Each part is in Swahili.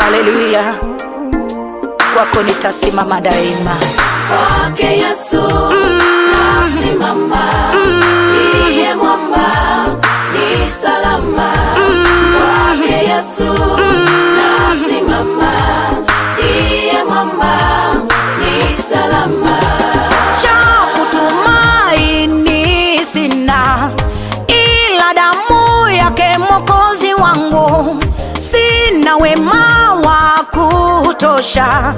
Haleluya, kwako nitasimama daima. Kwake Yesu nasimama, ndiye mwamba, ni salama. Kwake Yesu nasimama, ndiye mwamba, ni salama. Cha kutumaini sina ila damu yake Mwokozi wangu, sina wema wa kutosha,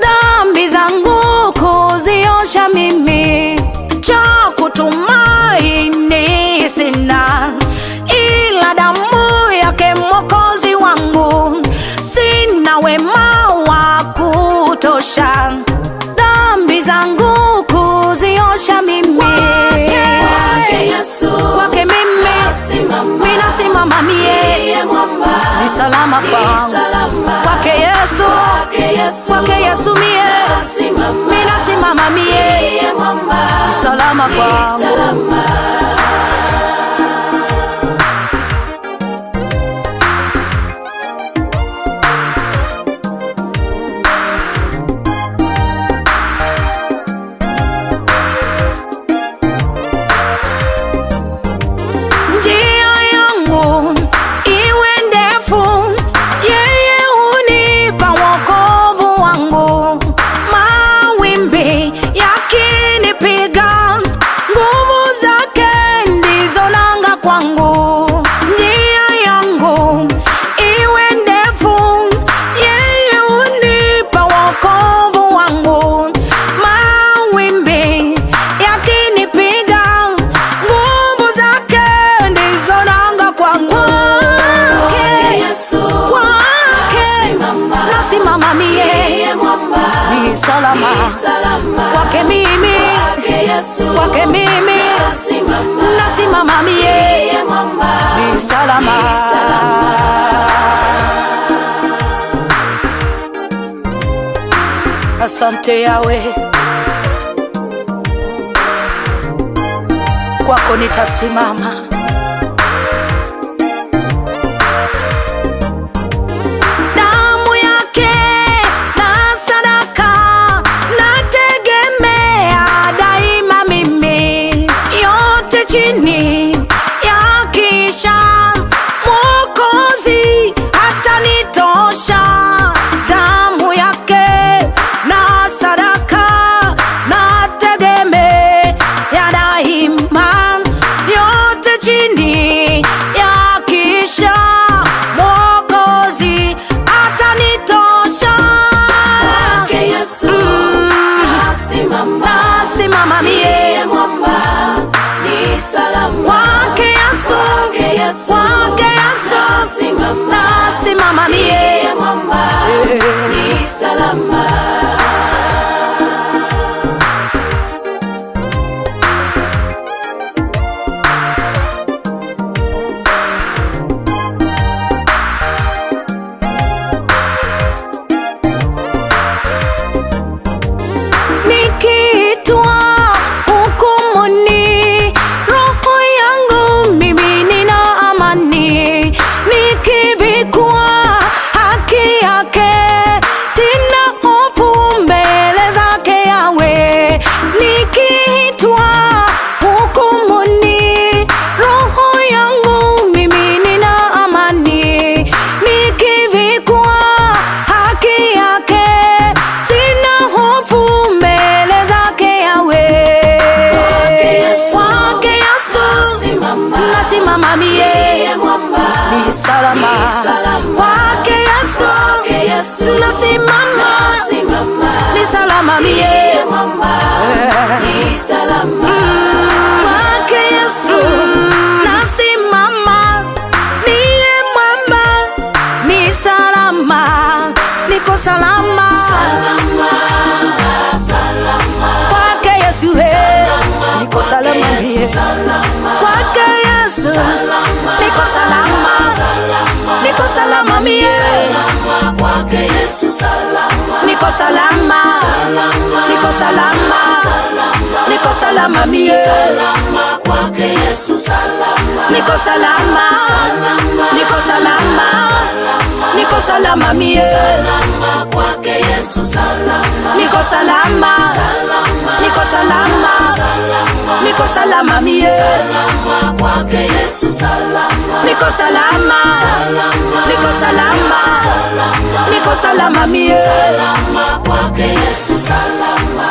dhambi zangu kuziosha mimi. Cha kutumaini sina ila damu yake Mwokozi wangu, sina wema wa kutosha, dhambi zangu kuziosha mimi. Kwake Yesu Kwake mimi nasimama, mimi nasimama mie, ndiye mwamba, ni salama ni kwangu. salama. Kwake Yesu, Kwake Yesu kwake Yesu mie, nasimama, mimi nasimama mie, ndiye mwamba, ni salama ni kwangu. salama. Njia yangu iwe ndefu, yeye hunipa wokovu wangu. Mawimbi yakinipiga, nguvu zake ndizo nanga kwangu. Njia yangu iwe ndefu, yeye hunipa wokovu wangu. Mawimbi yakinipiga, nguvu zake ndizo nanga kwangu. Kwake Yesu Kwake nasimama, nasimama mie, ndiye mwamba, ni salama ni salama. kwake mimi, Kwake Yesu kwake mimi nasimama, nasimama mie, ndiye mwamba, ni salama. ni salama. Asante Yawe, kwako nitasimama. Damu yake na sadaka nategemea daima mimi, yote chini ya kisha Mwokozi hatanitosha. Damu yake na sadaka nategemea daima, yote chini ya kisha Mwokozi atanitosha. Kwake Yesu nasimama, Nasimama mie ndiye mwamba, ni salama. kwake Yesu, Kwake Yesu kwake Yesu nasimama, nasimama mie. ndiye mwamba, ni salama. Nikiitwa hukumuni, roho yangu mimi nina amani. Nikivikwa haki yake, sina hofu mbele zake Yawe. Nikiitwa hukumuni, roho yangu mimi nina amani. Nikivikwa haki yake, sina hofu mbele zake Yawe. Kwake Yesu Kwake Yesu nasimama, nasimama mie, ndiye mwamba, ni salama ni salama. kwake Yesu Kwake Yesu nasimama, nasimama, ni salama mie ndiye mwamba, ni salama. kwake Yesu nasimama, niye mwamba, ni salama, niko salama Salama, salama, kwake Yesu, he, niko salama mie salama, kwake Yesu niko salama, niko salama mie, salama, kwake Yesu salama, niko salama, niko salama, niko salama mie, salama, kwake Yesu salama, niko salama, niko salama, niko Niko salama mie. Salama kwake Yesu salama. Niko salama. Salama. Niko salama. Salama. Niko salama mie. Salama kwake Yesu salama. Niko salama. Salama. Niko salama. Salama. Niko salama mie. Salama kwake Yesu salama.